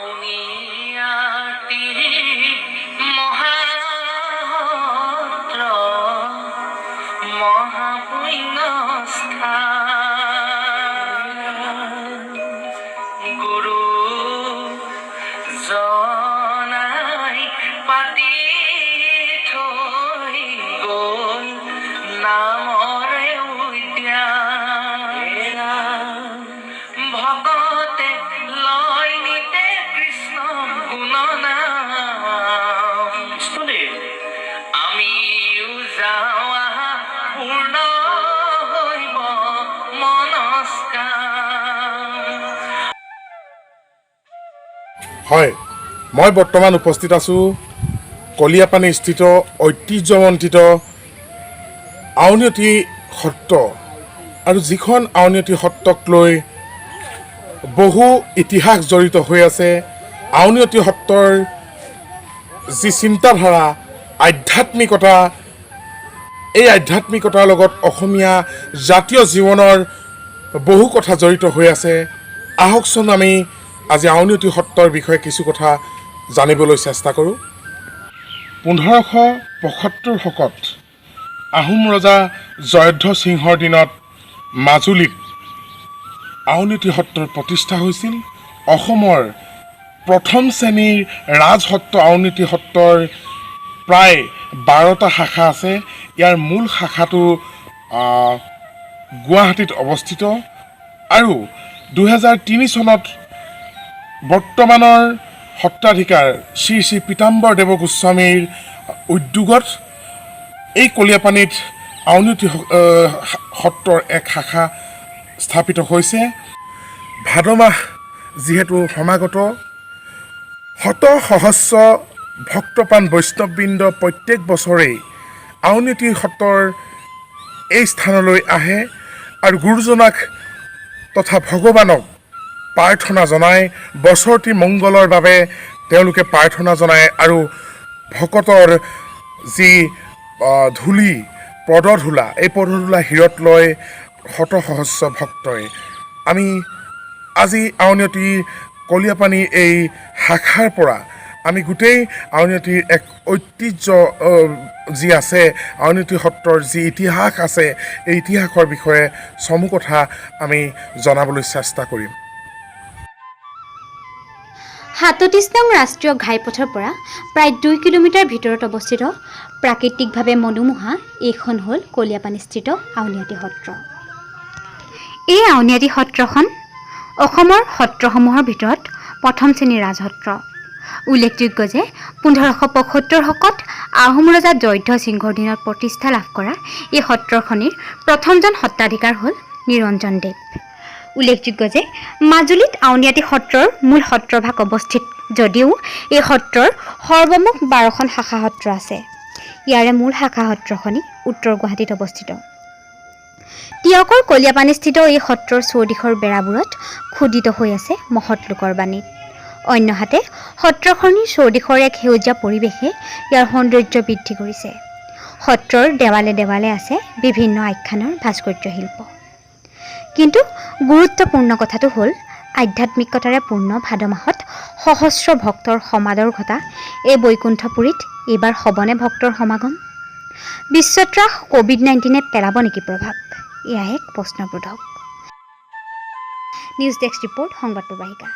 আউনীআটী মহাসত্ৰ মহাপুণ্য স্থান, গুৰু জনাই পাতি থৈ গ'ল নামৰে উদ্যান। ভকতে লয় নিতে কৃষ্ণ গুণ নাম। কৃষ্ণদেৱ। আমিও যাওঁ আহা, পূৰ্ণ হৈব মনস্কাম। হয়, মই বৰ্তমান উপস্থিত আছোঁ কলীয়াপানী স্থিত ঐতিহ্যমণ্ডিত আউনীআটী সত্ৰ আৰু যিখন আউনীআটী সত্ৰক লৈ বহু ইতিহাস জড়িত হৈ আছে। আউনীআটী সত্ৰৰ যি চিন্তাধাৰা, আধ্যাত্মিকতা, এই আধ্যাত্মিকতাৰ লগত অসমীয়া জাতীয় জীৱনৰ বহু কথা জড়িত হৈ আছে। আহকচোন, আমি আজি আউনীআটী সত্ৰৰ বিষয়ে কিছু কথা জানিবলৈ চেষ্টা কৰোঁ। 1575 শকত আহোম ৰজা জয়ধ্বজ সিংহৰ দিনত মাজুলীত আউনীআটী সত্ৰৰ প্ৰতিষ্ঠা হৈছিল। অসমৰ প্ৰথম শ্ৰেণীৰ ৰাজসত্ৰ আউনীআটী সত্ৰৰ প্ৰায় 12টা শাখা আছে। ইয়াৰ মূল শাখাটো গুৱাহাটীত অৱস্থিত আৰু 2003 চনত বৰ্তমানৰ সত্ৰাধিকাৰ শ্ৰী শ্ৰী পীতাম্বৰ দেৱ গোস্বামীৰ উদ্যোগত এই কলীয়াপানীত আউনীআটী সত্ৰৰ এক শাখা স্থাপিত হৈছে। ভাদ মাহ যিহেতু সমাগত, শত সহস্ৰ ভক্তপ্ৰাণ বৈষ্ণৱবৃন্দ প্ৰত্যেক বছৰেই আউনীআটী সত্ৰৰ এই স্থানলৈ আহে আৰু গুৰুজনাক তথা ভগৱানক প্ৰাৰ্থনা জনাই, বছৰটি মংগলৰ বাবে তেওঁলোকে প্ৰাৰ্থনা জনায় আৰু ভকতৰ যি ধূলি, পদধূলা, এই পদধূলা শিৰত লয় শত সহস্ৰ ভক্তই। আমি আজি আউনীআটী কলীয়াপানীৰ এই শাখাৰ পৰা আমি গোটেই আউনীআটীৰ এক ঐতিহ্য যি আছে, আউনীআটী সত্ৰৰ যি ইতিহাস আছে, এই ইতিহাসৰ বিষয়ে চমু কথা আমি জনাবলৈ চেষ্টা কৰিম। 37 নং ৰাষ্ট্ৰীয় ঘাইপথৰ পৰা প্ৰায় 2 কিলোমিটাৰ ভিতৰত অৱস্থিত প্ৰাকৃতিকভাৱে মনোমোহা এইখন হ'ল কলীয়াপানীস্থিত আউনীআটী সত্ৰ। এই আউনীআটী সত্ৰখন অসমৰ সত্ৰসমূহৰ ভিতৰত প্ৰথম শ্ৰেণীৰ ৰাজসত্ৰ। উল্লেখযোগ্য যে 1575 শকত আহোম ৰজা জয়ধ্বজ সিংহৰ দিনত প্ৰতিষ্ঠা লাভ কৰা এই সত্ৰখনিৰ প্ৰথমজন সত্ৰাধিকাৰ হ'ল নিৰঞ্জন দেৱ। উল্লেখযোগ্য যে মাজুলীত আউনীআটী সত্ৰৰ মূল সত্ৰভাগ অৱস্থিত যদিও এই সত্ৰৰ সৰ্বমুঠ 12খন শাখা সত্ৰ আছে। ইয়াৰে মূল শাখা সত্ৰখনি উত্তৰ গুৱাহাটীত অৱস্থিত। টীয়কৰ কলীয়াপানীস্থিত এই সত্ৰৰ চৌদিশৰ বেৰাবোৰত খোদিত হৈ আছে মহৎ লোকৰ বাণী। অন্যহাতে সত্ৰখনিৰ চৌদিশৰ এক সেউজীয়া পৰিৱেশে ইয়াৰ সৌন্দৰ্য বৃদ্ধি কৰিছে। সত্ৰৰ দেৱালে দেৱালে আছে বিভিন্ন আখ্যানৰ ভাস্কৰ্য শিল্প। কিন্তু গুৰুত্বপূৰ্ণ কথাটো হ'ল, আধ্যাত্মিকতাৰে পূৰ্ণ ভাদ মাহত সহস্ৰ ভক্তৰ সমাদৰ ঘটা এই বৈকুণ্ঠপুৰীত এইবাৰ হ'বনে ভক্তৰ সমাগম? বিশ্বত্ৰাস ক'ভিড-19এ পেলাব নেকি প্ৰভাৱ? এয়া এক প্ৰশ্নবোধক। নিউজ ডেস্ক ৰিপৰ্ট, সংবাদ প্ৰবাহিকা।